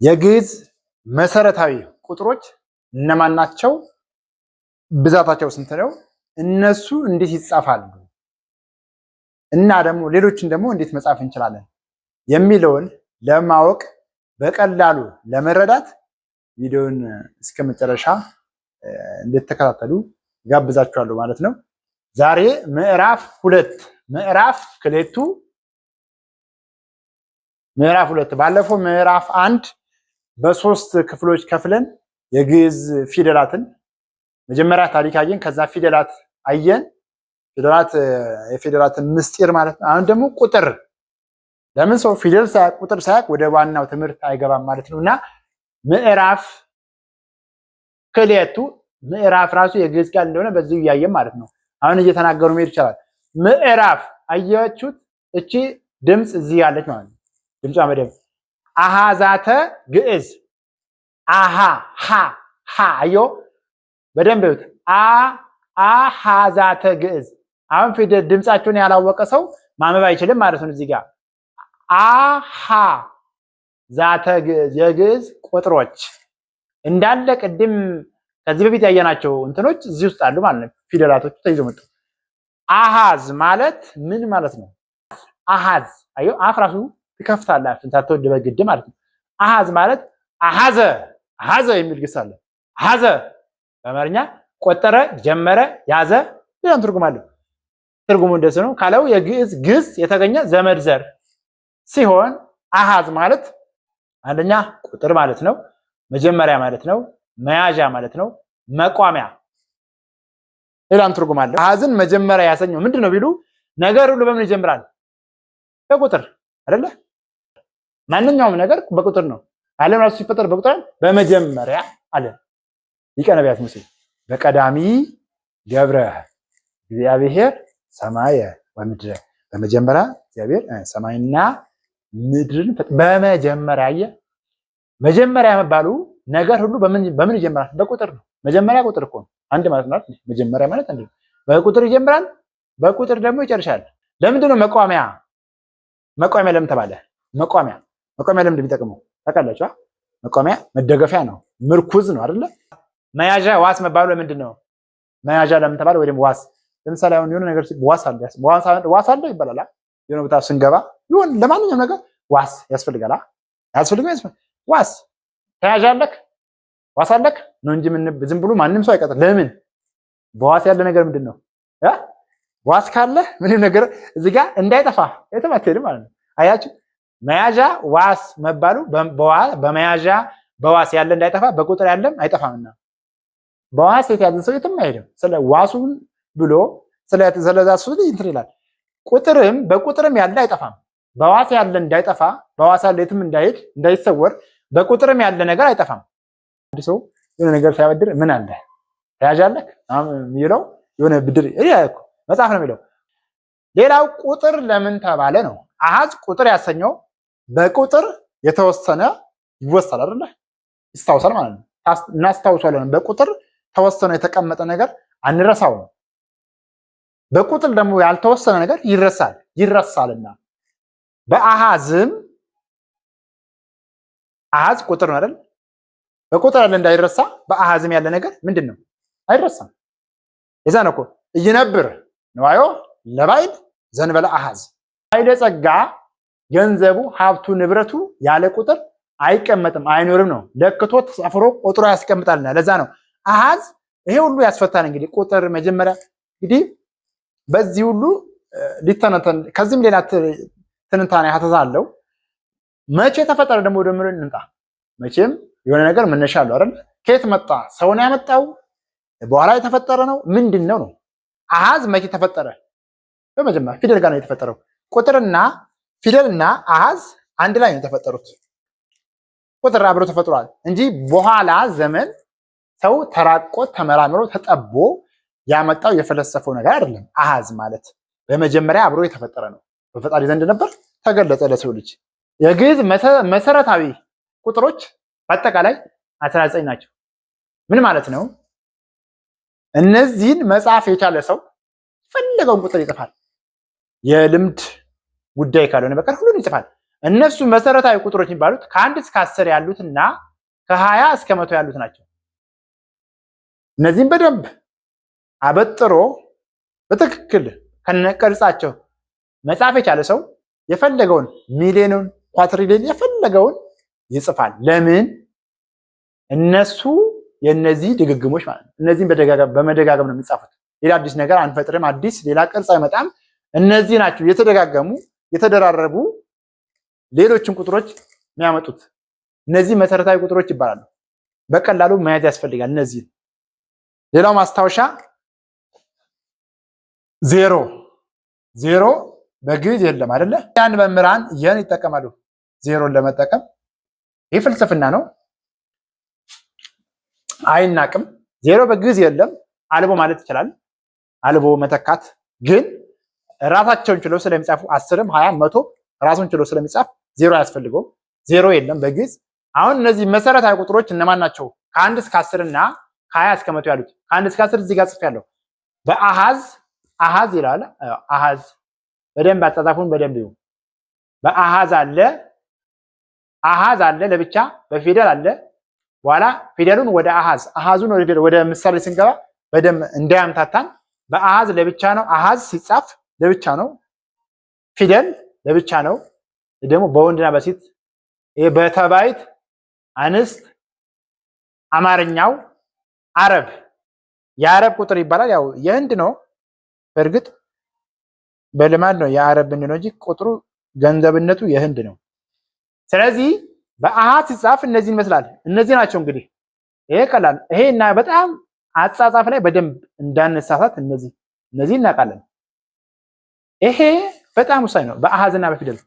የግዕዝ መሰረታዊ ቁጥሮች እነማን ናቸው? ብዛታቸው ስንት ነው? እነሱ እንዴት ይጻፋሉ? እና ደግሞ ሌሎችን ደግሞ እንዴት መጻፍ እንችላለን የሚለውን ለማወቅ በቀላሉ ለመረዳት ቪዲዮውን እስከ መጨረሻ እንድትከታተሉ ጋብዛችኋለሁ ማለት ነው። ዛሬ ምዕራፍ 2፣ ምዕራፍ ክሌቱ፣ ምዕራፍ 2። ባለፈው ምዕራፍ 1 በሶስት ክፍሎች ከፍለን የግዕዝ ፊደላትን መጀመሪያ ታሪክ አየን፣ ከዛ ፊደላት አየን። ፊደላት የፊደላትን ምስጢር ማለት ነው። አሁን ደግሞ ቁጥር። ለምን ሰው ፊደል ሳያቅ ቁጥር ሳያቅ ወደ ዋናው ትምህርት አይገባም ማለት ነው። እና ምዕራፍ ክልኤቱ፣ ምዕራፍ ራሱ የግዕዝ ቃል እንደሆነ በዚሁ እያየን ማለት ነው። አሁን እየተናገሩ መሄድ ይቻላል። ምዕራፍ አያችሁት? እቺ ድምፅ እዚህ ያለች ማለት ነው። ድምጿ በደምብ አሃዛተ ግዕዝ፣ አሃ ሃ ሃ አዮ በደንብ ይሁት፣ አ አሃዛተ ግዕዝ። አሁን ፊደል ድምጻቸውን ያላወቀ ሰው ማንበብ አይችልም ማለት ነው። እዚህ ጋር አሃ ዛተ ግዕዝ፣ የግዕዝ ቁጥሮች እንዳለ ቅድም ከዚህ በፊት ያየናቸው እንትኖች እዚህ ውስጥ አሉ ማለት ነው። ፊደላቶቹ ተይዘው መጡ። አሃዝ ማለት ምን ማለት ነው? አሃዝ አዮ አፍ ራሱ ትከፍታለህ አፍን ሳትወድ በግድ ማለት ነው። አሃዝ ማለት አሃዘ፣ አሃዘ የሚል ግስ አለ። አሃዘ በአማርኛ ቆጠረ፣ ጀመረ፣ ያዘ፣ ሌላም ትርጉም አለው። ትርጉሙ እንደዚህ ነው ካለው የግዕዝ ግስ የተገኘ ዘመድ ዘር ሲሆን አሃዝ ማለት አንደኛ ቁጥር ማለት ነው፣ መጀመሪያ ማለት ነው፣ መያዣ ማለት ነው፣ መቋሚያ፣ ሌላም ትርጉም አለው። አሃዝን መጀመሪያ ያሰኘው ምንድን ነው ቢሉ ነገር ሁሉ በምን ይጀምራል? በቁጥር አይደለ? ማንኛውም ነገር በቁጥር ነው። ዓለም ራሱ ሲፈጠር በቁጥር። በመጀመሪያ አለ ሊቀ ነቢያት ሙሴ፣ በቀዳሚ ገብረ እግዚአብሔር ሰማየ ወምድረ፣ በመጀመሪያ እግዚአብሔር ሰማይና ምድርን በመጀመሪያ። አየህ፣ መጀመሪያ መባሉ ነገር ሁሉ በምን በምን ይጀምራል? በቁጥር ነው። መጀመሪያ ቁጥር እኮ ነው። አንድ ማለት ነው። መጀመሪያ ማለት አንድ ነው። በቁጥር ይጀምራል፣ በቁጥር ደግሞ ይጨርሻል። ለምንድን ነው መቋሚያ? መቋሚያ ለምን ተባለ? መቋሚያ፣ መቋሚያ ለምንድን የሚጠቅመው ታውቃላችሁ? መቋሚያ መደገፊያ ነው፣ ምርኩዝ ነው አይደለ? መያዣ ዋስ መባሉ ለምንድን ነው? መያዣ ለምን ተባለ? ወይ ደግሞ ዋስ፣ ለምሳሌ አሁን የሆነ ነገር ዋስ አለ፣ ዋስ አለ ይባላል። የሆነ ቦታ ስንገባ ይሁን ለማንኛውም ነገር ዋስ ያስፈልጋል። አያስፈልግም? ዋስ ተያዥ አለክ፣ ዋስ አለክ ነው እንጂ ምን ዝም ብሎ ማንም ሰው አይቀጥር። ለምን? በዋስ ያለ ነገር ምንድን ነው? ዋስ ካለ ምንም ነገር እዚህ ጋር እንዳይጠፋ የትም አትሄድም ማለት ነው። አያችሁ፣ መያዣ ዋስ መባሉ በመያዣ በዋስ ያለ እንዳይጠፋ በቁጥር ያለም አይጠፋምና በዋስ የተያዘ ሰው የትም አይሄድም። ስለ ዋሱን ብሎ ስለዛ እሱ እንትን ይላል። ቁጥርም በቁጥርም ያለ አይጠፋም። በዋስ ያለ እንዳይጠፋ፣ በዋስ ያለ የትም እንዳይሄድ እንዳይሰወር፣ በቁጥርም ያለ ነገር አይጠፋም። አንድ ሰው የሆነ ነገር ሲያበድር ምን አለ፣ ተያዥ አለክ የሚለው የሆነ ብድር መጽሐፍ ነው የሚለው። ሌላው ቁጥር ለምን ተባለ ነው። አሃዝ ቁጥር ያሰኘው በቁጥር የተወሰነ ይወሰናል አይደለ? ይስታውሳል ማለት ነው። እናስታውሳለን። በቁጥር ተወሰነ የተቀመጠ ነገር አንረሳውም። በቁጥር ደግሞ ያልተወሰነ ነገር ይረሳል፣ ይረሳልና በአሃዝም አሃዝ ቁጥር ነው አይደል? በቁጥር ያለ እንዳይረሳ በአሃዝም ያለ ነገር ምንድን ነው? አይረሳም። የዛ ነው እኮ ኢይነብር ንዋዮ ለባዕድ ዘእንበለ አሃዝ፣ ኃይለ ጸጋ ገንዘቡ፣ ሀብቱ፣ ንብረቱ ያለ ቁጥር አይቀመጥም፣ አይኖርም ነው። ለክቶ ተጻፍሮ ቆጥሮ ያስቀምጣልና ለዛ ነው አሃዝ። ይሄ ሁሉ ያስፈታል። እንግዲህ ቁጥር መጀመሪያ እንግዲህ በዚህ ሁሉ ሊተነተን ከዚህም ሌላ ትንታኔ ሀተታ አለው። መቼ ተፈጠረ ደግሞ ወደ ምር እንምጣ። መቼም የሆነ ነገር መነሻ አለው አይደል? ከየት መጣ? ሰው ነው ያመጣው? በኋላ የተፈጠረ ነው? ምንድን ነው ነው? አሃዝ መቼ ተፈጠረ? በመጀመሪያ ፊደል ጋር ነው የተፈጠረው። ቁጥርና ፊደልና አሃዝ አንድ ላይ ነው የተፈጠሩት። ቁጥር አብሮ ተፈጥሯል እንጂ በኋላ ዘመን ሰው ተራቆ ተመራምሮ ተጠቦ ያመጣው የፈለሰፈው ነገር አይደለም። አሃዝ ማለት በመጀመሪያ አብሮ የተፈጠረ ነው። በፈጣሪ ዘንድ ነበር፣ ተገለጸ ለሰው ልጅ። የግዕዝ መሰረታዊ ቁጥሮች በአጠቃላይ 19 ናቸው። ምን ማለት ነው? እነዚህን መጻፍ የቻለ ሰው ፈለገውን ቁጥር ይጽፋል። የልምድ ጉዳይ ካልሆነ በቀር ሁሉን ይጽፋል። እነሱ መሰረታዊ ቁጥሮች የሚባሉት ከ1 እስከ 10 ያሉትና ከ20 እስከ 100 ያሉት ናቸው። እነዚህም በደንብ አበጥሮ በትክክል ከነቅርጻቸው መጻፍ የቻለ ሰው የፈለገውን ሚሊዮኑን፣ quadrillion የፈለገውን ይጽፋል። ለምን? እነሱ የነዚህ ድግግሞች ማለት ነው። እነዚህን በመደጋገም ነው የሚጻፉት። ሌላ አዲስ ነገር አንፈጥርም። አዲስ ሌላ ቅርጽ አይመጣም። እነዚህ ናቸው የተደጋገሙ የተደራረቡ ሌሎችን ቁጥሮች የሚያመጡት። እነዚህ መሰረታዊ ቁጥሮች ይባላሉ። በቀላሉ መያዝ ያስፈልጋል። እነዚህ ሌላው ማስታወሻ ዜሮ። ዜሮ በግዕዝ የለም አይደለ? ያን መምህራን የን ይጠቀማሉ ዜሮን ለመጠቀም። ይህ ፍልስፍና ነው፣ አይናቅም። ዜሮ በግዕዝ የለም፣ አልቦ ማለት ይችላል። አልቦ መተካት ግን ራሳቸውን ችለው ስለሚጻፉ 10ም 20 100 ራሱን ችሎ ስለሚጻፍ ዜሮ አያስፈልገውም። ዜሮ የለም በግዕዝ። አሁን እነዚህ መሰረታዊ ቁጥሮች እነማን ናቸው? ከ1 እስከ 10 እና ከ20 እስከ 100 ያሉት። ከ1 እስከ 10 እዚህ ጋር ጽፌያለሁ። በአሃዝ አሃዝ ይላል። አሃዝ በደንብ አጻጻፉን በደንብ ይሁን። በአሃዝ አለ፣ አሃዝ አለ ለብቻ፣ በፊደል አለ። በኋላ ፊደሉን ወደ አሃዝ፣ አሃዙን ወደ ፊደል ወደ ምሳሌ ስንገባ በደንብ እንዳያምታታን በአሃዝ ለብቻ ነው። አሃዝ ሲጻፍ ለብቻ ነው። ፊደል ለብቻ ነው። ደግሞ በወንድና በሴት ይሄ በተባዕት አንስት፣ አማርኛው አረብ የአረብ ቁጥር ይባላል። ያው የህንድ ነው። በእርግጥ በልማድ ነው የአረብ ብንለው እንጂ ቁጥሩ ገንዘብነቱ የህንድ ነው። ስለዚህ በአሃዝ ሲጻፍ እነዚህ ይመስላል። እነዚህ ናቸው እንግዲህ ይሄ ቀላል ይሄ እና በጣም አጻጻፍ ላይ በደንብ እንዳነሳሳት እነዚህ እናውቃለን። ይሄ በጣም ወሳኝ ነው። በአሃዝና በፊደል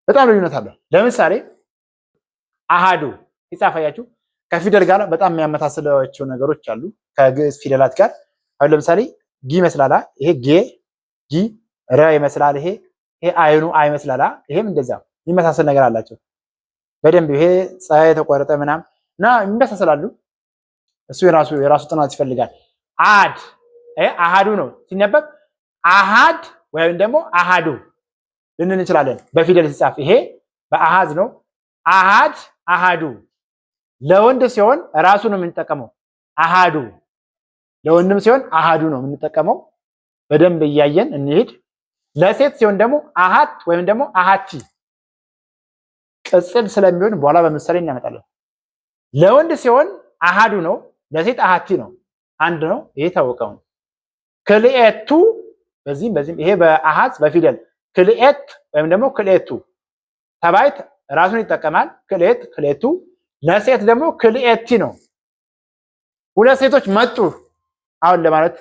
በጣም ልዩነት አለው። ለምሳሌ አሃዱ ሲጻፍ አያችሁ ከፊደል ጋር በጣም የሚያመሳስላቸው ነገሮች አሉ ከግዕዝ ፊደላት ጋር። አሁን ለምሳሌ ጊ ይመስላላ፣ ይሄ ጌ ጊ ረ ይመስላል። ይሄ አይኑ አ ይመስላላ። ይሄም እንደዛ የሚመሳሰል ነገር አላቸው። በደንብ ይሄ ፀ የተቆረጠ ምናምን እና ይመሳሰላሉ። እሱ የራሱ ጥናት ይፈልጋል። አድ ይሄ አሃዱ ነው ሲነበብ አሃድ ወይም ደግሞ አሃዱ ልንል እንችላለን። በፊደል ሲጻፍ ይሄ በአሃዝ ነው። አሃድ አሃዱ ለወንድ ሲሆን ራሱ ነው የምንጠቀመው። አሃዱ ለወንድም ሲሆን አሃዱ ነው የምንጠቀመው። በደንብ እያየን እንሂድ። ለሴት ሲሆን ደግሞ አሃት ወይም ደግሞ አሃቲ ቅጽል ስለሚሆን በኋላ በምሳሌ እናመጣለን። ለወንድ ሲሆን አሃዱ ነው፣ ለሴት አሃቲ ነው። አንድ ነው። ይሄ ታወቀው ነው። ክልኤቱ በዚህም በዚህም ይሄ በአሃዝ በፊደል ክልኤት ወይም ደግሞ ክልኤቱ ተባዕት ራሱን ይጠቀማል። ክልኤት ክልኤቱ። ለሴት ደግሞ ክልኤቲ ነው። ሁለት ሴቶች መጡ አሁን ለማለት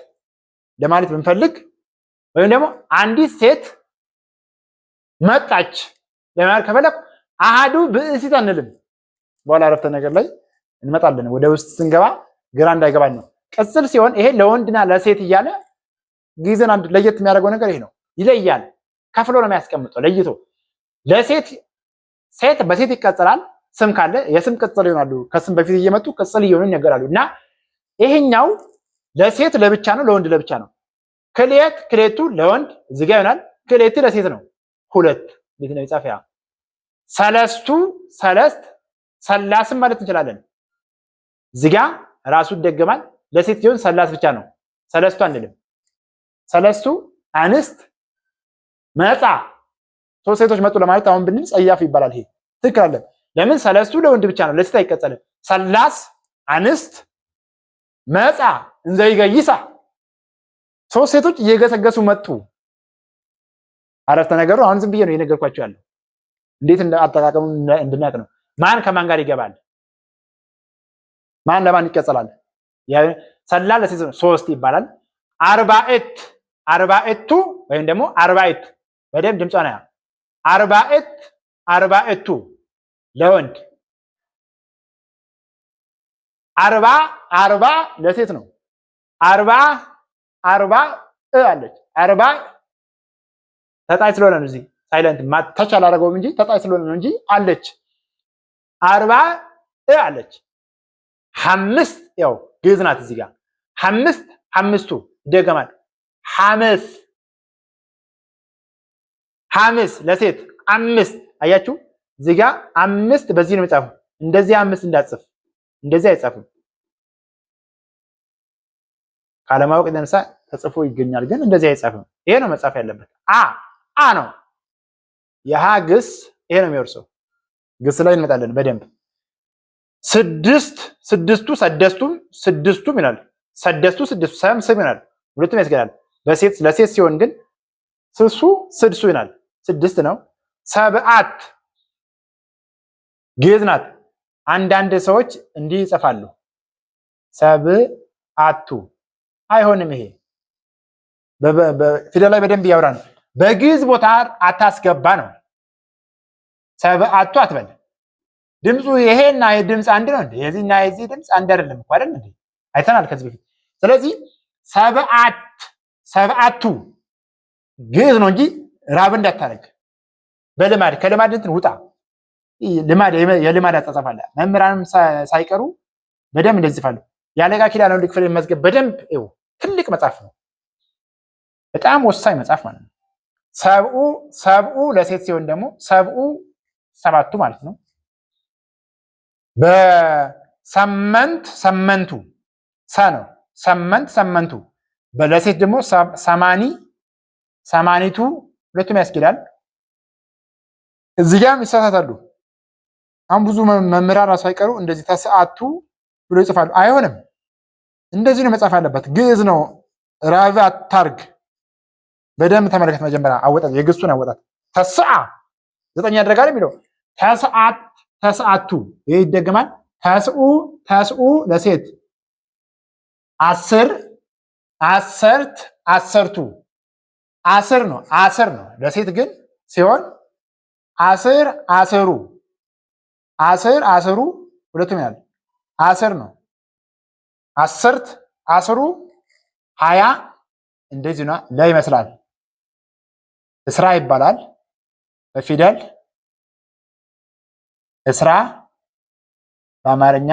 ብንፈልግ ወይም ደግሞ አንዲት ሴት መጣች ለማለት ከፈለኩ አሃዱ ብእሲት አንልም። በኋላ አረፍተ ነገር ላይ እንመጣለን። ወደ ውስጥ ስንገባ ግራ እንዳይገባኝ ነው። ቅጽል ሲሆን ይሄ ለወንድና ለሴት እያለ ግዕዝን አንድ ለየት የሚያደርገው ነገር ይሄ ነው። ይለያል። ከፍሎ ነው የሚያስቀምጠው ለይቶ። ለሴት ሴት በሴት ይቀጽላል። ስም ካለ የስም ቅጽል ይሆናሉ። ከስም በፊት እየመጡ ቅጽል እየሆኑ ይነገራሉ። እና ይሄኛው ለሴት ለብቻ ነው፣ ለወንድ ለብቻ ነው። ክልኤት ክልኤቱ ለወንድ እዚህ ጋር ይሆናል። ክልኤቲ ለሴት ነው። ሁለት እንዴት ነው የጻፈ? ሰለስቱ ሰለስት ሰላስም ማለት እንችላለን። እዚህ ጋ ራሱ ይደገማል። ለሴት ሲሆን ሰላስ ብቻ ነው፣ ሰለስቱ አንልም። ሰለስቱ አንስት መጻ ሶስት ሴቶች መጡ ለማለት አሁን ብንል ጸያፍ ይባላል። ይሄ ትክክል አለ። ለምን ሰለስቱ ለወንድ ብቻ ነው፣ ለሴት አይቀጸልም። ሰላስ አንስት መጻ እንዘ ይገይሳ ሶስት ሴቶች እየገሰገሱ መጡ። አረፍተ ነገሩ አሁን ዝም ብዬ ነው የነገርኳቸው ያለው እንዴት አጠቃቀሙ እንድናቅ ነው። ማን ከማን ጋር ይገባል? ማን ለማን ይቀጸላል? ሰላ ለሴት ነው ሶስት ይባላል። አርባዕት አርባዕቱ ወይም ደግሞ አርባዕት በደንብ ድምጿን ያ አርባዕት አርባዕቱ ለወንድ፣ አርባ አርባ ለሴት ነው። አርባ አርባ እ አለች። አርባ ተጣይ ስለሆነ ነው እዚህ silent touch አላደረገውም እንጂ ተጣይ ስለሆነ ነው እንጂ አለች። አርባ እ አለች። ሐምስት ያው ግዕዝ ናት እዚህ ጋር ሐምስት ሐምስቱ ይደገማል። ሐምስ ሐምስ ለሴት አምስት አያችሁ፣ እዚህ ጋ አምስት በዚህ ነው የሚጻፈው። እንደዚህ አምስት እንዳጽፍ እንደዚህ አይጻፍም። ካለማወቅ የተነሳ ተጽፎ ይገኛል፣ ግን እንደዚህ አይጻፍም። ይሄ ነው መጻፍ ያለበት። አ አ ነው የሀ ግስ ይሄ ነው የሚወርሰው። ግስ ላይ እንመጣለን በደንብ። ስድስት ስድስቱ ሰደስቱም ስድስቱም ይላል። ሰደስቱ ስድስቱ ሰም ስም ይላል። ሁለቱም ያስገዳል። በሴት ለሴት ሲሆን ግን ስሱ ስድሱ ይላል። ስድስት ነው። ሰብአት ግዕዝ ናት። አንዳንድ ሰዎች እንዲህ ይጽፋሉ። ሰብአቱ አይሆንም። ይሄ ፊደል ላይ በደንብ እያወራ ነው። በግዕዝ ቦታ አታስገባ ነው። ሰብአቱ አትበል። ድምፁ ይሄና ይሄ ድምፅ አንድ ነው እንዴ? የዚህና የዚህ ድምፅ አንድ አይደለም እኮ አይደል እንዴ? አይተናል ከዚህ በፊት። ስለዚህ ሰብአት ሰብአቱ ግዕዝ ነው እንጂ ራብ እንዳታረግ በልማድ ከልማድ እንትን ውጣ። ልማድ የልማድ አጻጻፍ አለ። መምህራንም ሳይቀሩ በደንብ እንደዚህ ይጽፋሉ። የአለቃ ኪዳነ ወልድ ክፍሌ መዝገብ በደንብ ይኸው ትልቅ መጽሐፍ ነው። በጣም ወሳኝ መጽሐፍ ማለት ነው። ሰብኡ ሰብኡ ለሴት ሲሆን ደግሞ ሰብኡ ሰባቱ ማለት ነው። በሰመንት ሰመንቱ ሰ ነው። ሰመንት ሰመንቱ ለሴት ደግሞ ሰማኒ ሰማኒቱ ሁለቱም ያስኬዳል። እዚህ ጋርም ይሳሳታሉ። አሁን ብዙ መምህራን ራሱ ሳይቀሩ እንደዚህ ተሰዓቱ ብሎ ይጽፋሉ። አይሆንም። እንደዚህ ነው መጻፍ ያለበት። ግዕዝ ነው። ራብ አታርግ። በደንብ ተመልከት። መጀመሪያ አወጣት የግሱን አወጣት ተስዓ ዘጠኝ ያደርጋል የሚለው ተስዓት ተስዓቱ ይሄ ይደገማል። ተስኡ ተስኡ ለሴት አስር አሰርት አሰርቱ አስር ነው አስር ነው ለሴት ግን ሲሆን አስር አስሩ አስር አስሩ ሁለቱም ያለ አስር ነው። አስርት አስሩ ሀያ እንደዚህ ነው ለ ይመስላል። እስራ ይባላል በፊደል እስራ በአማርኛ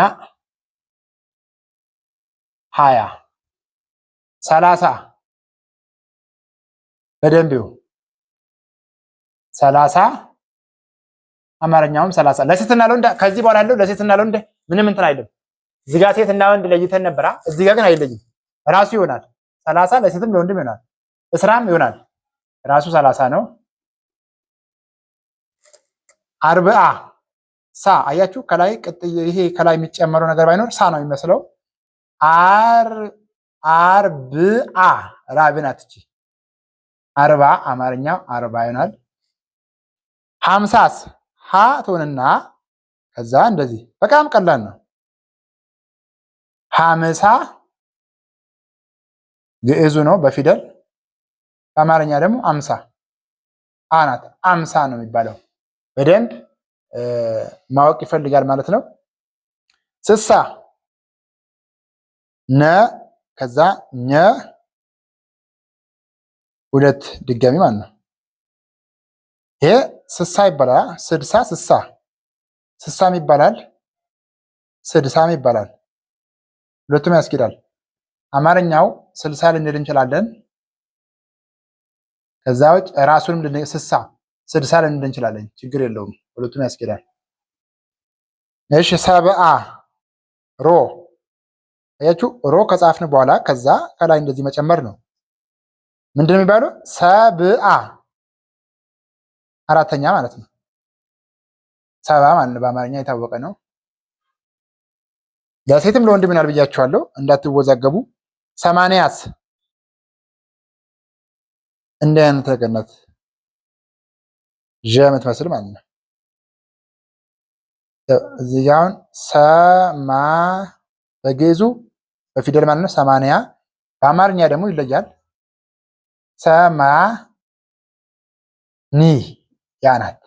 ሀያ ሰላሳ በደንብ ይኸው ሰላሳ አማርኛውም ሰላሳ ለሴትና ለወንድ ከዚህ በኋላ ያለው ለሴትና ለወንድ ምንም እንትን አይልም። እዚህ ጋር ሴትና ወንድ ለይተን ነበራ። እዚህ ጋር ግን አይለይም፣ ራሱ ይሆናል። ሰላሳ ለሴትም ለወንድም ይሆናል። እስራም ይሆናል። ራሱ ሰላሳ ነው። አርብዓ ሳ አያችሁ፣ ከላይ ይሄ ከላይ የሚጨመረው ነገር ባይኖር ሳ ነው የሚመስለው። አር አርብዓ ራብ ናት እቺ አርባ አማርኛው አርባ ይሆናል። ሀምሳስ ሀ ትሆንና ከዛ እንደዚህ በጣም ቀላል ነው። ሀምሳ ግዕዙ ነው በፊደል በአማርኛ ደግሞ አምሳ አናት አምሳ ነው የሚባለው። በደንብ ማወቅ ይፈልጋል ማለት ነው። ስሳ ነ ከዛ ኘ ሁለት ድጋሚ ማለት ነው። ይሄ ስሳ ይባላል። ስድሳ ስሳ ስሳም ይባላል፣ ስድሳም ይባላል። ሁለቱም ያስኬዳል። አማርኛው ስልሳ ልንል እንችላለን። ከዛ ውጭ ራሱንም ስሳ ስድሳ ልንል እንችላለን። ችግር የለውም። ሁለቱም ያስኬዳል። እሺ ሰብአ ሮ አያችሁ፣ ሮ ከጻፍን በኋላ ከዛ ከላይ እንደዚህ መጨመር ነው። ምንድን ነው የሚባለው? ሰብአ አራተኛ ማለት ነው። ሰባ ማለት ነው በአማርኛ የታወቀ ነው። ለሴትም ለወንድም ይሆናል ብያችኋለሁ፣ እንዳትወዛገቡ። ሰማንያስ እንደ አይነት ነገር ናት፣ ዠ የምትመስል ማለት ነው። እዚህ ጋ አሁን ሰማ በግዕዙ በፊደል ማለት ነው ሰማንያ፣ በአማርኛ ደግሞ ይለያል። ሰማ ኒ ያ ናት።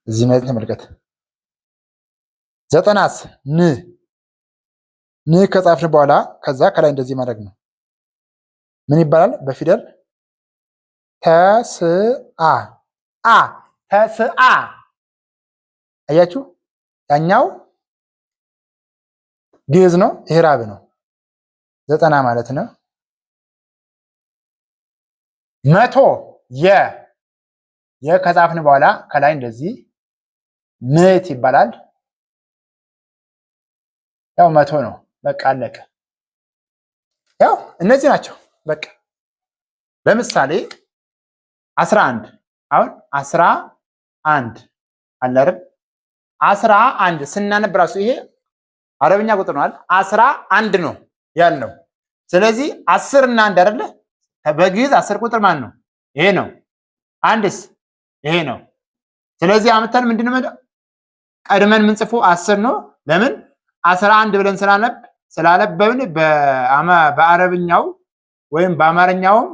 እዚህ ላይ ተመልከት። ዘጠናስ ን ን ከጻፍን በኋላ ከዛ ከላይ እንደዚህ ማድረግ ነው። ምን ይባላል በፊደል? ተስአ አ ተስአ። አያችሁ፣ ያኛው ግዕዝ ነው፣ ይሄ ራብ ነው። ዘጠና ማለት ነው። መቶ የ ከጻፍን በኋላ ከላይ እንደዚህ ምዕት ይባላል። ያው 100 ነው። በቃ አለቀ። ያው እነዚህ ናቸው። በቃ ለምሳሌ 11 አሁን 11 አለ አይደል? 11 ስናነብ ራሱ ይሄ አረብኛ ቁጥር ነው አይደል? 11 ነው ያልነው። ስለዚህ 10 እና 1 አይደለ? በግዕዝ 10 ቁጥር ማን ነው? ይሄ ነው። አንድስ ይሄ ነው። ስለዚህ አምተን ምንድነው ቀድመን የምንጽፈው 10 ነው። ለምን 11 ብለን ስላነበብን በአረብኛው ወይም በአማርኛውም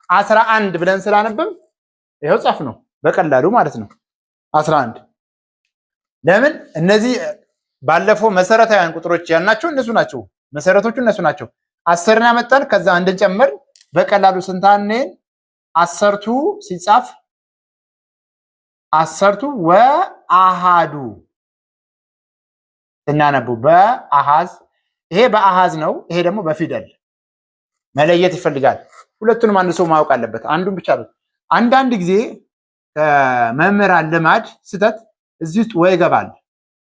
11 ብለን ስላነበብ ይኸው ጻፍ ነው በቀላሉ ማለት ነው። 11 ለምን እነዚህ ባለፈው መሰረታዊያን ቁጥሮች ያልናቸው እነሱ ናቸው። መሰረቶቹ እነሱ ናቸው። 10ን አመጣን፣ ከዛ አንድን ጨመር። በቀላሉ ስንታኔን አሰርቱ ሲጻፍ አሰርቱ ወአሃዱ ስናነቡ በአሃዝ ይሄ በአሃዝ ነው። ይሄ ደግሞ በፊደል መለየት ይፈልጋል። ሁለቱንም አንድ ሰው ማወቅ አለበት። አንዱን ብቻ ነው። አንዳንድ ጊዜ ከመምህራን ልማድ ስህተት እዚህ ውስጥ ወ ይገባል፣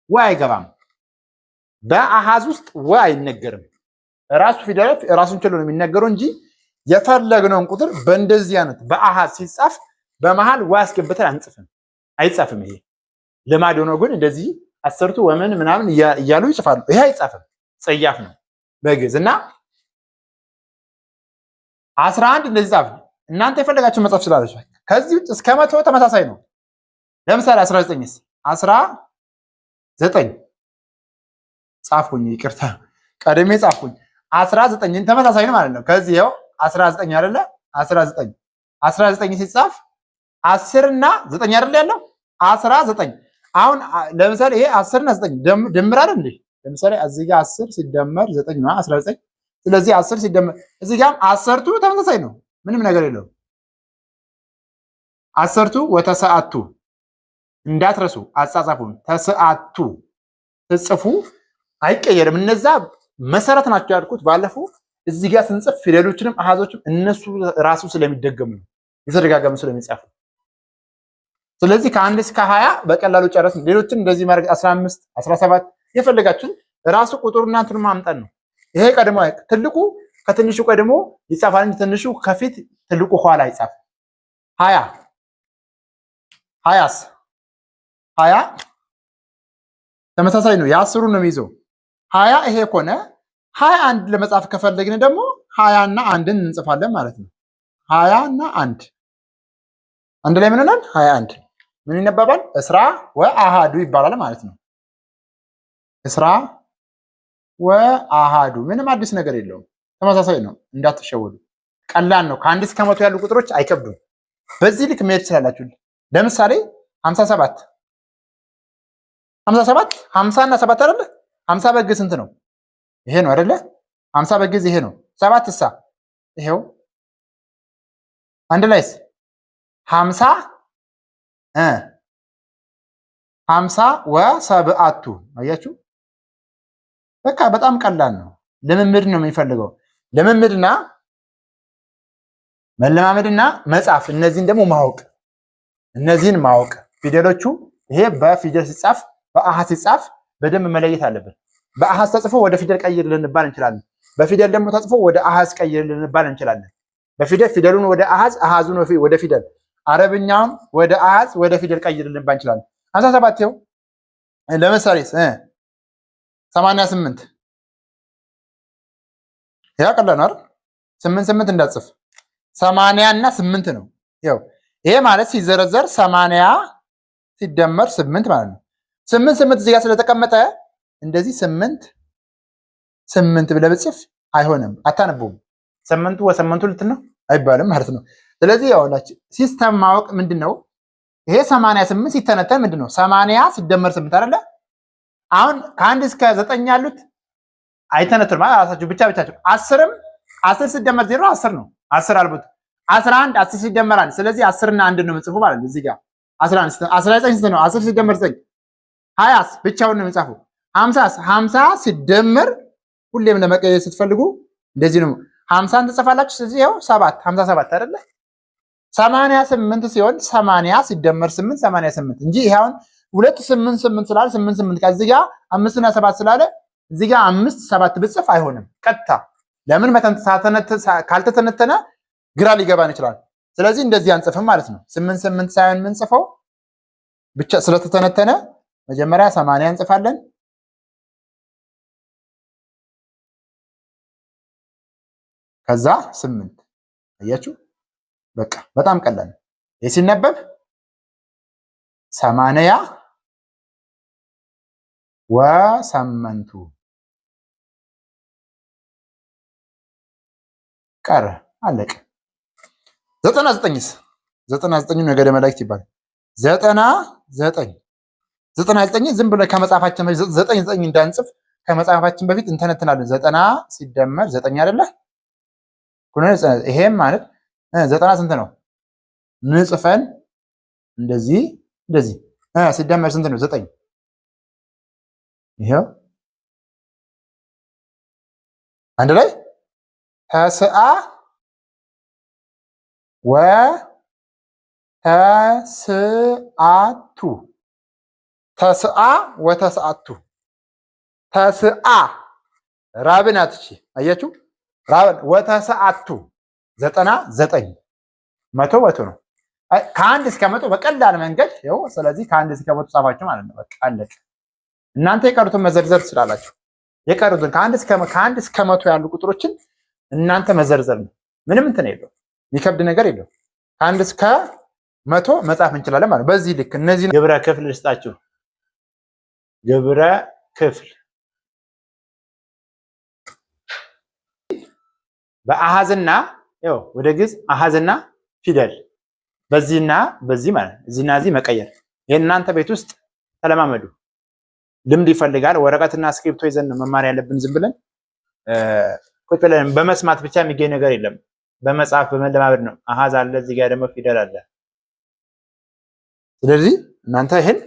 ወ አይገባም። በአሃዝ ውስጥ ወ አይነገርም። ራሱ ፊደል ራሱን ችሎ ነው የሚነገረው እንጂ የፈለግነውን ቁጥር በእንደዚህ አይነት በአሃዝ ሲጻፍ በመሃል ወ አስገብተን አንጽፍም፣ አይጻፍም። ይሄ ልማድ ሆኖ ግን እንደዚህ አሰርቱ ወምን ምናምን እያሉ ይጽፋሉ። ይሄ አይጻፍም፣ ጽያፍ ነው በግዕዝ እና 11 እንደዚህ ጻፍ። እናንተ የፈለጋችሁ መጻፍ ትችላላችሁ። ከዚህ ውጭ እስከ 100 ተመሳሳይ ነው። ለምሳሌ 19ስ 19 ጻፍኩኝ፣ ይቅርታ ቀድሜ ጻፍኩኝ። 19ን ተመሳሳይ ነው ማለት ነው። ከዚህ ይኸው 19 አይደለ? 19 19 ሲጻፍ 10 እና 9 አይደለ ያለው 19። አሁን ለምሳሌ ይሄ 10 እና 9 ድምር አይደል እንዴ? ለምሳሌ እዚህ ጋር 10 ሲደመር 9 ነው 19። ስለዚህ 10 ሲደመር እዚህ ጋርም አሰርቱ ተመሳሳይ ነው፣ ምንም ነገር የለውም። አሰርቱ ወተሰአቱ እንዳትረሱ አጻጻፉን። ተሰአቱ ትጽፉ አይቀየርም። እነዛ መሰረት ናቸው ያልኩት ባለፈው። እዚህ ጋር ስንጽፍ ፊደሎችንም አሃዞችም እነሱ ራሱ ስለሚደገሙ ነው የተደጋገሙ ስለሚጻፉ። ስለዚህ ከ1 እስከ 20 በቀላሉ ጨረስን። ሌሎችን እንደዚህ ማድረግ 15፣ 17 የፈለጋችሁን ራሱ ቁጥሩና እንትኑን ማምጣት ነው። ይሄ ቀድሞ ትልቁ ከትንሹ ቀድሞ ይጻፋል እንጂ ትንሹ ከፊት ትልቁ ኋላ አይጻፍም። 20 20ስ 20 ተመሳሳይ ነው። የአስሩን ነው የሚይዘው። 20 ይሄ ከሆነ 21 ለመጻፍ ከፈለግን ደግሞ 20 እና አንድን እንጽፋለን ማለት ነው። 20 እና አንድ አንድ ላይ ምን ይሆናል? 21 ምን ይነበባል? እስራ ወአሃዱ ይባላል ማለት ነው። እስራ ወአሃዱ ምንም አዲስ ነገር የለውም። ተመሳሳይ ነው፣ እንዳትሸወዱ። ቀላል ነው። ከ1 እስከ 100 ያሉ ቁጥሮች አይከብዱም። በዚህ ልክ መሄድ ትችላላችሁ። ለምሳሌ 57 57 50 እና 7 አይደለ? 50 በግዕዝ ስንት ነው? ይሄ ነው አይደለ? 50 በግዕዝ ይሄ ነው። 7 እሳ ይሄው አንድ ላይስ 50 50 ወሰብአቱ አያችሁ። በቃ በጣም ቀላል ነው። ልምምድ ነው የሚፈልገው። ልምምድና መለማመድና መጻፍ፣ እነዚህን ደግሞ ማወቅ፣ እነዚህን ማወቅ ፊደሎቹ ይሄ በፊደል ሲጻፍ በአሃዝ ሲጻፍ በደንብ መለየት አለብን። በአሃዝ ተጽፎ ወደ ፊደል ቀይር ልንባል እንችላለን። በፊደል ደግሞ ተጽፎ ወደ አሃዝ ቀይር ልንባል እንችላለን። በፊደል ፊደሉን ወደ አሃዝ፣ አሃዙን ወደ ፊደል፣ አረብኛውን ወደ አሃዝ ወደ ፊደል ቀይር ልንባል እንችላለን። 57 ይኸው ለምሳሌ 88 ያ ቀላል ነው አይደል? 8 8 እንዳጽፍ 80 እና 8 ነው። ይኸው ይሄ ማለት ሲዘረዘር 80 ሲደመር 8 ማለት ነው። 8 8 እዚህ ጋር ስለተቀመጠ እንደዚህ 8 8 ብለህ ብጽፍ አይሆንም፣ አታነቡም። ስምንቱ ወስምንቱ ልትን ነው አይባልም ማለት ነው። ስለዚህ ያውላችሁ system ማወቅ ምንድነው? ይሄ 88 ሲተነተን ምንድነው? 80 ሲደመር 8 አይደለ? አሁን ከ1 እስከ 9 ያሉት አይተነተንም ራሳቸው ብቻ ብቻቸው። 10ም 10 ሲደመር 0 10 ነው። 10 አልቡት 11 10 ሲደመር 1 ስለዚህ 10 እና 1 ነው የምጽፉ ማለት ነው። እዚህ ጋር 11 19 ስንት ነው? 10 ሲደመር 9 20 ብቻውን ነው የምጽፈው። 50 50 ሲደመር ሁሌም ለመቀየር ስትፈልጉ እንደዚህ ነው። 50ን ትጽፋላችሁ። ስለዚህ ይኸው 7 57 አይደለ? 88 ሲሆን 80 ሲደመር 8 88 እንጂ ይሄ አሁን ሁለት ስምንት ስምንት ስላለ ስምንት ስምንት ከዚህ ጋር አምስት እና ሰባት ስላለ እዚህ ጋር አምስት ሰባት ብጽፍ አይሆንም። ቀጥታ ለምን ካልተተነተነ ግራ ሊገባን ይችላል። ስለዚህ እንደዚህ አንጽፍም ማለት ነው። ስምንት ስምንት ሳይሆን የምንጽፈው ብቻ ስለተተነተነ መጀመሪያ 80 እንጽፋለን። ከዛ 8። አያችሁ፣ በቃ በጣም ቀላል ነው። ይህ ሲነበብ 88 ቀረ፣ አለቀ። 99ስ 99 ነገደ መላእክት ይባላል። 99 99 ዝም ብለን ከመጻፋችን በፊት ዘጠኝ ዘጠኝ እንዳንጽፍ ከመጻፋችን በፊት እንተነትናለን። 90 ሲደመር 9 አይደለ? ይሄም ማለት 90 ስንት ነው? ንጽፈን እንደዚህ እንደዚህ ሲደመር ስንት ነው? 9። ይሄው አንድ ላይ ተስአ ወተስአቱ ተስአ ወተስአቱ ተስአ ራብን አትቺ አያችሁ፣ ራብን ወተስአቱ 99 100 100 ነው። ከአንድ እስከ 100 በቀላል መንገድ ይኸው። ስለዚህ ከአንድ እስከ 100 ጻፋችሁ ማለት ነው። በቃ አለቀ። እናንተ የቀሩትን መዘርዘር ትችላላችሁ። የቀሩትን ከአንድ እስከ 100 ያሉ ቁጥሮችን እናንተ መዘርዘር ነው። ምንም እንትን የለውም፣ የሚከብድ ነገር የለውም። ከአንድ እስከ 100 መጻፍ እንችላለን ማለት ነው። በዚህ ልክ እነዚህ ግብረ ክፍል ልስጣችሁ። ግብረ ክፍል በአሃዝና ይኸው ወደ ግዕዝ አሃዝና ፊደል በዚህና በዚህ ማለት ነው። እዚህና እዚህ መቀየር። ይሄን እናንተ ቤት ውስጥ ተለማመዱ። ልምድ ይፈልጋል። ወረቀትና እስክሪብቶ ይዘን ነው መማር ያለብን። ዝም ብለን ቁጭ ብለን በመስማት ብቻ የሚገኝ ነገር የለም። በመጻፍ በመለማመድ ነው። አሃዝ አለ፣ እዚህ ጋር ደግሞ ፊደል አለ። ስለዚህ እናንተ ይሄን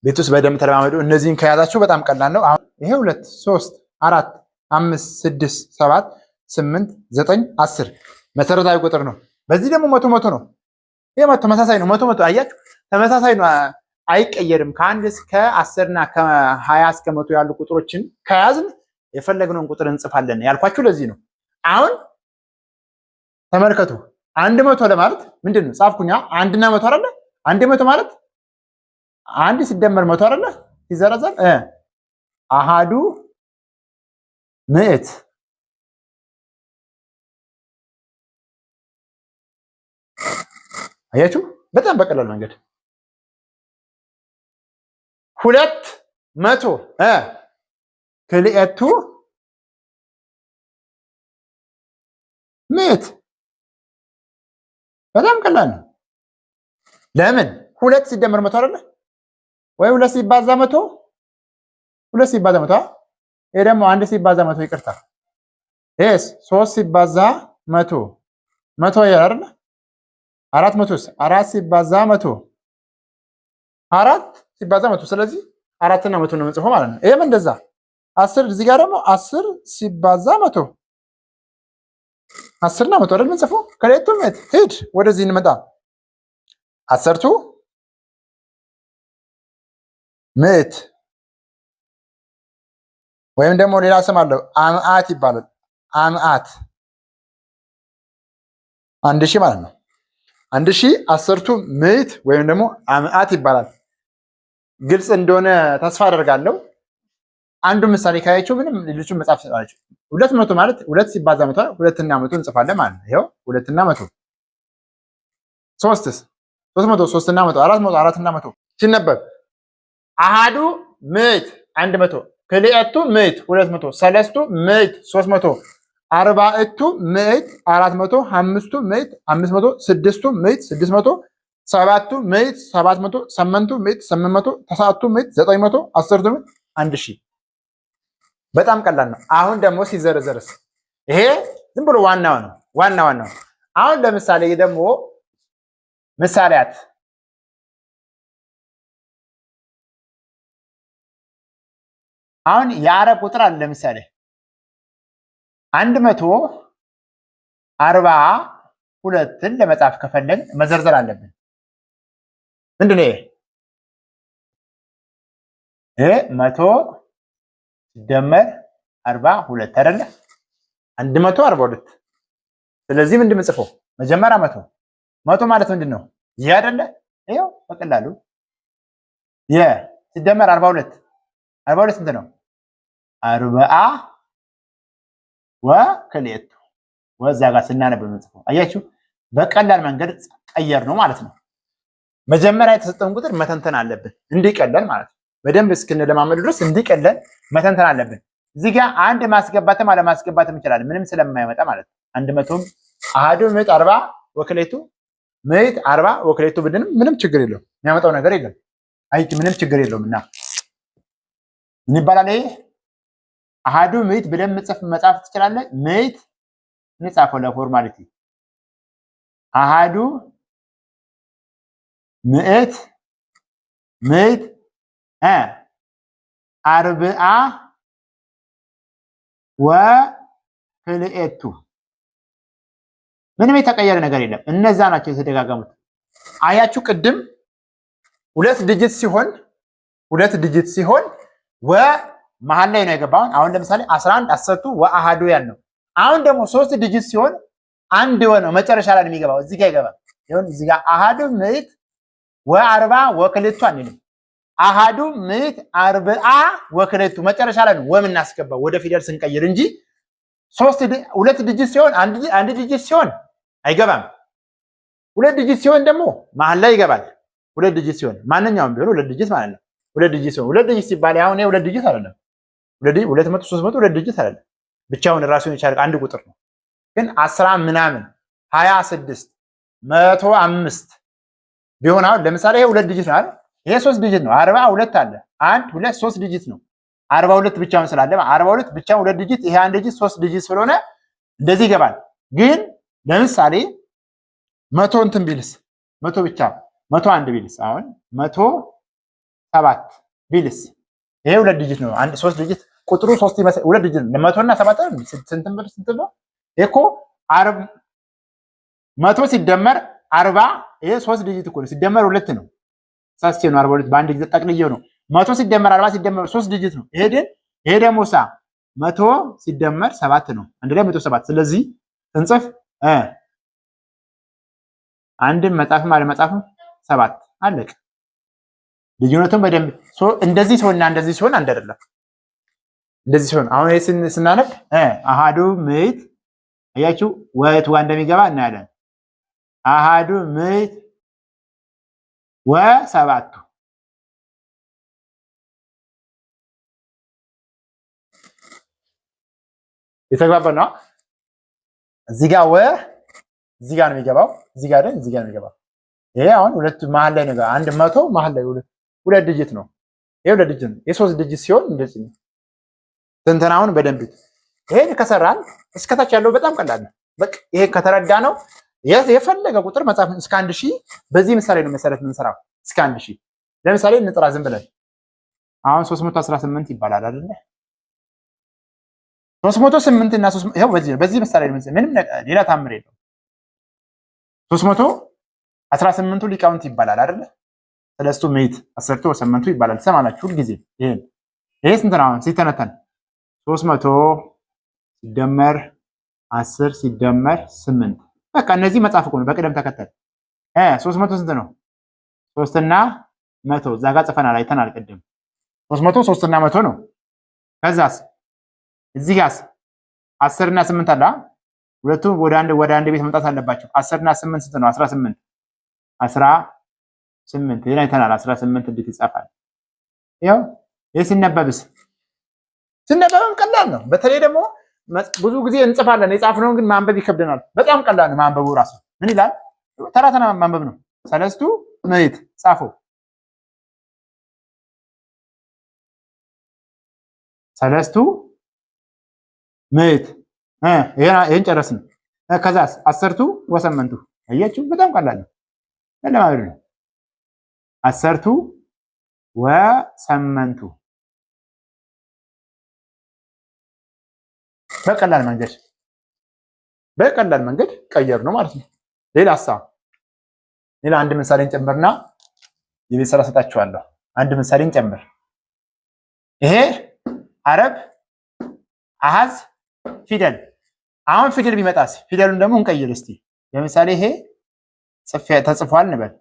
ቤት ውስጥ በደንብ ተለማመዱ። እነዚህን ከያዛችሁ በጣም ቀላል ነው። አሁን ይሄ 2 3 4 5 6 7 8 9 10 መሰረታዊ ቁጥር ነው። በዚህ ደግሞ 100 100 ነው። ይሄ 100 ተመሳሳይ ነው። 100 100 አያችሁ፣ ተመሳሳይ ነው፣ አይቀየርም። ከአንድ እስከ 10 እና ከ20 እስከ 100 ያሉ ቁጥሮችን ከያዝን የፈለግነውን ቁጥር እንጽፋለን ያልኳችሁ ለዚህ ነው። አሁን ተመልከቱ፣ 100 ለማለት ምንድን ነው ጻፍኩኛ? አንድና 100 አይደለ? 100 ማለት አንድ ሲደመር 100 አይደለ? ሲዘረዘር አሃዱ ምዕት አያችሁ፣ በጣም በቀላል መንገድ 200 ክልኤቱ ምዕት በጣም ቀላል ነው። ለምን 2 ሲደመር 100 አይደለ? ወይ 2 ሲባዛ 100 2 ሲባዛ 100 ይሄ ደግሞ 1 ሲባዛ 100 ይቅርታ፣ ይሄስ 3 ሲባዛ 100 100 አይደለ? 400ስ 4 ሲባዛ 100 4 ሲባዛ 100 ስለዚህ 4 እና 100 ነው የምንጽፈው ማለት ነው። ይሄም እንደዛ 10 እዚህ ጋር ደግሞ 10 ሲባዛ 100 10 እና 100 አይደል የምንጽፈው? ከሌቱም ሂድ ወደዚህ እንመጣ። አሰርቱ ምዕት ወይም ደግሞ ሌላ ስም አለው አምአት ይባላል። አምአት 1000 ማለት ነው። 1000 አሰርቱ ምዕት ወይም ደግሞ አምአት ይባላል። ግልጽ እንደሆነ ተስፋ አደርጋለሁ። አንዱ ምሳሌ ካያችሁ ምንም ሌሎቹን መጻፍ ትችላላችሁ። 200 ማለት 2 ሲባዛ 100 2 እና 100 እንጽፋለን ማለት ነው። ይኸው 2 እና 100። ሶስትስ 300 3 እና 100 400 4 እና 100 ሲነበብ አሃዱ ምዕት 100 ክልኤቱ ምዕት 200 ሰለስቱ ምዕት 300 አርባዕቱ ምዕት 400 አምስቱ ምዕት 500 ስድስቱ ምዕት 600 ሰባቱ ምዕት 700 ስምንቱ ምዕት 800 ተስዓቱ ምዕት 900 አስርቱ ምዕት 1000። በጣም ቀላል ነው። አሁን ደግሞ ሲዘረዘርስ ይሄ ዝም ብሎ ዋናው ነው፣ ዋና ዋናው። አሁን ለምሳሌ ደግሞ ምሳሌያት አሁን የአረብ ቁጥር አለ። ለምሳሌ 140 ሁለትን ለመጻፍ ከፈለግን መዘርዘር አለብን። ምንድን ነው ይሄ? ይሄ 100 ሲደመር 42 አይደለ? 142። ስለዚህ ምንድን የምጽፈው መጀመሪያ 100። 100 ማለት ምንድን ነው? ይሄ አይደለ? ይኸው በቀላሉ የ ሲደመር 42። 42 ስንት ነው? አርብዓ ወክልኤቱ። ወዛ ጋር ስናነብ የምንጽፈው አያችሁ፣ በቀላል መንገድ ቀየር ነው ማለት ነው። መጀመሪያ የተሰጠውን ቁጥር መተንተን አለብን እንዲቀለን ማለት ነው። በደንብ እስክንለማመዱ ድረስ እንዲቀለን መተንተን አለብን። እዚህ ጋር አንድ ማስገባትም አለማስገባትም ይችላል፣ ምንም ስለማይመጣ ማለት ነው። 100ም አሐዱ ምዕት አርባ ወክሌቱ ምዕት አርባ ወክሌቱ ብንልም ምንም ችግር የለውም፣ የሚያመጣው ነገር የለም። አይ ምንም ችግር የለውም። እና ምን ይባላል ይሄ? አሐዱ ምዕት ብለን መጻፍ ትችላለህ። ምዕት እንጻፈው ለ formality አሐዱ ምዕት ምዕት አርብዓ ወክልኤቱ። ምንም የተቀየረ ነገር የለም። እነዛ ናቸው የተደጋገሙት። አያችሁ ቅድም ሁለት digit ሲሆን፣ ሁለት digit ሲሆን ወ መሀል ላይ ነው የገባው። አሁን ለምሳሌ 11 አሰርቱ ወአሃዱ ያልነው። አሁን ደግሞ ሶስት digit ሲሆን አንድ ወ ነው መጨረሻ ላይ ነው የሚገባው። እዚህ ጋር ይገባል። ይሁን እዚህ ጋር አሃዱ ምዕት ወአርባ ወክልኤቱ አንልም። አሃዱ ምዕት አርብዓ ወክልኤቱ መጨረሻ ላይ ነው ወ የምናስገባው ወደ ፊደል ስንቀይር እንጂ ሶስት ሁለት digit ሲሆን አንድ digit ሲሆን አይገባም። ሁለት digit ሲሆን ደግሞ መሀል ላይ ይገባል። ሁለት digit ሲሆን ማንኛውም ቢሆን ሁለት digit ማለት ነው። ሁለት digit ሲሆን፣ ሁለት digit ሲባል አሁን ይሄ ሁለት digit አይደለም። ሁለት digit፣ 200፣ 300 ሁለት digit አይደለም። ብቻውን ራሱን የቻለ አንድ ቁጥር ነው። ግን 10 ምናምን፣ 26፣ 105 ቢሆን አሁን ለምሳሌ ይሄ ሁለት digit ነው አይደል? ይሄ ሶስት digit ነው። 42 አለ። አንድ፣ ሁለት፣ ሶስት digit ነው። 42 ብቻውን ስላለ 42 ብቻውን ሁለት digit፣ ይሄ አንድ digit ሶስት digit ስለሆነ እንደዚህ ይገባል። ግን ለምሳሌ 100 እንትን ቢልስ፣ 100 ብቻ 101 ቢልስ፣ አሁን 107 ቢልስ ይሄ ሁለት digit ነው። አንድ ሶስት digit ቁጥሩ ሶስት ይመስል ሁለት digit ነው። 100 እና ሰባት ስንት ብር ስንት ነው? ይሄ እኮ 100 ሲደመር 40 ይሄ ሶስት digit እኮ ነው። ሲደመር ሁለት ነው። ሳስቼ ነው፣ 42 በአንድ ጊዜ ጠቅልዬው ነው። 100 ሲደመር 40 ሲደመር ሶስት digit ነው። ይሄ ግን ይሄ ደግሞ 100 ሲደመር ሰባት ነው። አንድ ላይ 107። ስለዚህ ስንጽፍ አንድም መጻፍም አለመጻፍም ሰባት አለቅ። ልዩነቱን በደንብ እንደዚህ ሲሆንና እንደዚህ ሲሆን አንድ አይደለም። እንደዚህ ሲሆን አሁን ይሄ ስናነብ አሃዱ ምዕት አያችሁ ወየቱ ጋር እንደሚገባ እናያለን። አሃዱ ምዕት ወሰባቱ። የተግባባን ነው። እዚህ ጋር ወ እዚህ ጋር ነው የሚገባው። እዚህ ጋር አይደል? እዚህ ጋር ነው የሚገባው። ይሄ አሁን ሁለቱ መሀል ላይ ነው። 100 መሀል ላይ ሁለት digit ነው። ይሄ ሁለት digit ነው። የሶስት digit ሲሆን እንደዚህ ነው። ትንተናውን በደንብ ይሄን ከሰራን እስከታች ያለው በጣም ቀላል ነው። በቃ ይሄ ከተረዳ ነው የፈለገ ቁጥር መጻፍ እስከ 1000። በዚህ ምሳሌ ነው መሰረት የምንሰራው እስከ 1000። ለምሳሌ እንጥራ ዝም ብለን አሁን 318 ይባላል አይደለ? 308 እና 3 ይኸው በዚህ ምሳሌ ነው፣ ምንም ሌላ ታምር የለውም። 318ቱ ሊቃውንት ይባላል አይደለ? ሰለስቱ ምዕት አሰርቱ ወሰመንቱ ይባላል። ትሰማላችሁ ሁልጊዜ ይሄን። ይሄ ስንት ነው አሁን ሲተነተን? 300 ሲደመር 10 ሲደመር 8። በቃ እነዚህ መጻፍ እኮ ነው በቅደም ተከተል። 300 ስንት ነው? 3 እና 100 እዛ ጋር ጽፈናል አይተናል ቅድም። 300 3 እና 100 ነው። ከዛስ እዚህ ጋርስ 10 እና 8 አለ። ሁለቱ ወደ አንድ ቤት መምጣት አለባቸው። 10 እና 8 ስንት ነው? 18። 18 ይሄን አይተናል። 18 እንዴት ይጻፋል? ይኸው ይሄ ሲነበብስ ሲነበብም ቀላል ነው። በተለይ ደግሞ ብዙ ጊዜ እንጽፋለን፣ የጻፍነውን ግን ማንበብ ይከብደናል። በጣም ቀላል ነው ማንበቡ ራሱ። ምን ይላል? ተራ ተራ ማንበብ ነው። ሰለስቱ ምዕት ጻፈው። ሰለስቱ ምዕት ይሄን ጨረስን። ከዛስ አሰርቱ ወሰመንቱ። አያችሁ በጣም ቀላል ነው። ለማለት ነው። አሰርቱ ወሰመንቱ በቀላል መንገድ በቀላል መንገድ ቀየር ነው ማለት ነው። ሌላ ሀሳብ ሌላ አንድ ምሳሌ እንጨምርና የቤት ስራ ሰጣችኋለሁ። አንድ ምሳሌ እንጨምር። ይሄ አረብ አሃዝ ፊደል። አሁን ፊደል ቢመጣስ? ፊደሉን ደግሞ እንቀይር እስቲ። ለምሳሌ ይሄ ተጽፏል እንበል።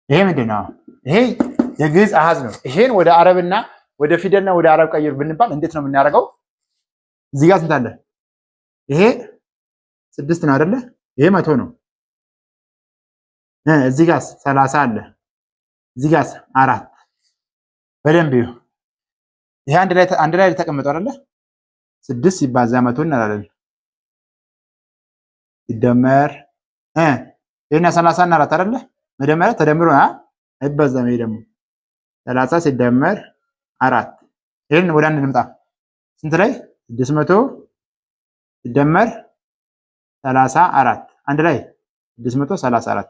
ይሄ ምንድን ነው? ይሄ የግዕዝ አሃዝ ነው። ይሄን ወደ አረብና ወደ ፊደልና ወደ አረብ ቀይር ብንባል እንዴት ነው የምናደርገው? እዚህ ጋር ስንት አለ? ይሄ 6 ነው አይደለ? ይሄ 100 ነው። እዚህ ጋርስ 30 አለ። እዚህ ጋርስ 4። በደንብ ይሁ። ይሄ አንድ ላይ ተቀምጧል አይደለ? 6 ሲባዛ 100 እንላለን። ሲደመር ይሄና 30 እና 4 አይደለ? መደመር ተደምሮ አይባዛም። ይሄ ደግሞ 30 ሲደመር 4። ይሄን ወደ አንድ እንምጣ። ስንት ላይ? 600 ሲደመር 34 አንድ ላይ 634።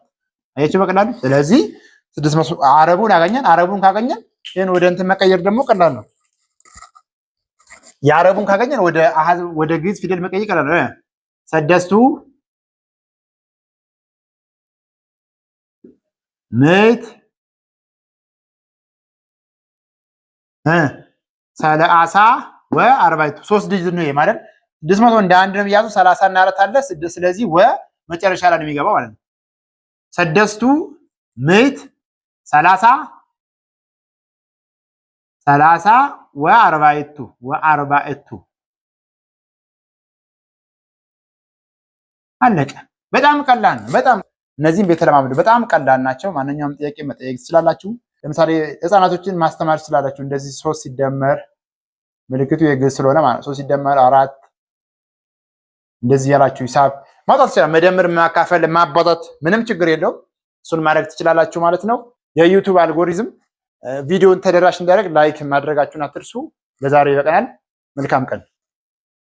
አያችሁ በቀላሉ። ስለዚህ 600 አረቡን አገኘን። አረቡን ካገኘን ይሄን ወደ እንትን መቀየር ደግሞ ቀላል ነው። የአረቡን ካገኘን ወደ አሃዝ ወደ ግዕዝ ፊደል መቀየር ቀላል ነው። ሰደስቱ ምዕት ሰለአሳ ወአርባዕቱ 3 digit ነው ማለት 600 እንደ አንድ ነው የሚያዙ 30 እና 4 አለ። ስለዚህ ወ መጨረሻ ላይ ነው የሚገባው ማለት ነው። ሰደስቱ ምዕት 30 30 ወአርባዕቱ አለቀ። በጣም ቀላል ነው። በጣም እነዚህም ቤተለማመዱ በጣም ቀላል ናቸው። ማንኛውም ጥያቄ መጠየቅ ትችላላችሁ። ለምሳሌ ህፃናቶችን ማስተማር ትችላላችሁ። እንደዚህ 3 ሲደመር ምልክቱ የግዕዝ ስለሆነ ማለት 3 ሲደመር 4 እንደዚህ ያላችሁ ሂሳብ ማውጣት ትችላላችሁ። መደመር፣ ማካፈል፣ ማባዛት ምንም ችግር የለውም። እሱን ማድረግ ትችላላችሁ ማለት ነው። የዩቲዩብ አልጎሪዝም ቪዲዮን ተደራሽ እንዲያደርግ like ማድረጋችሁን አትርሱ። ለዛሬ ይበቃናል። መልካም ቀን።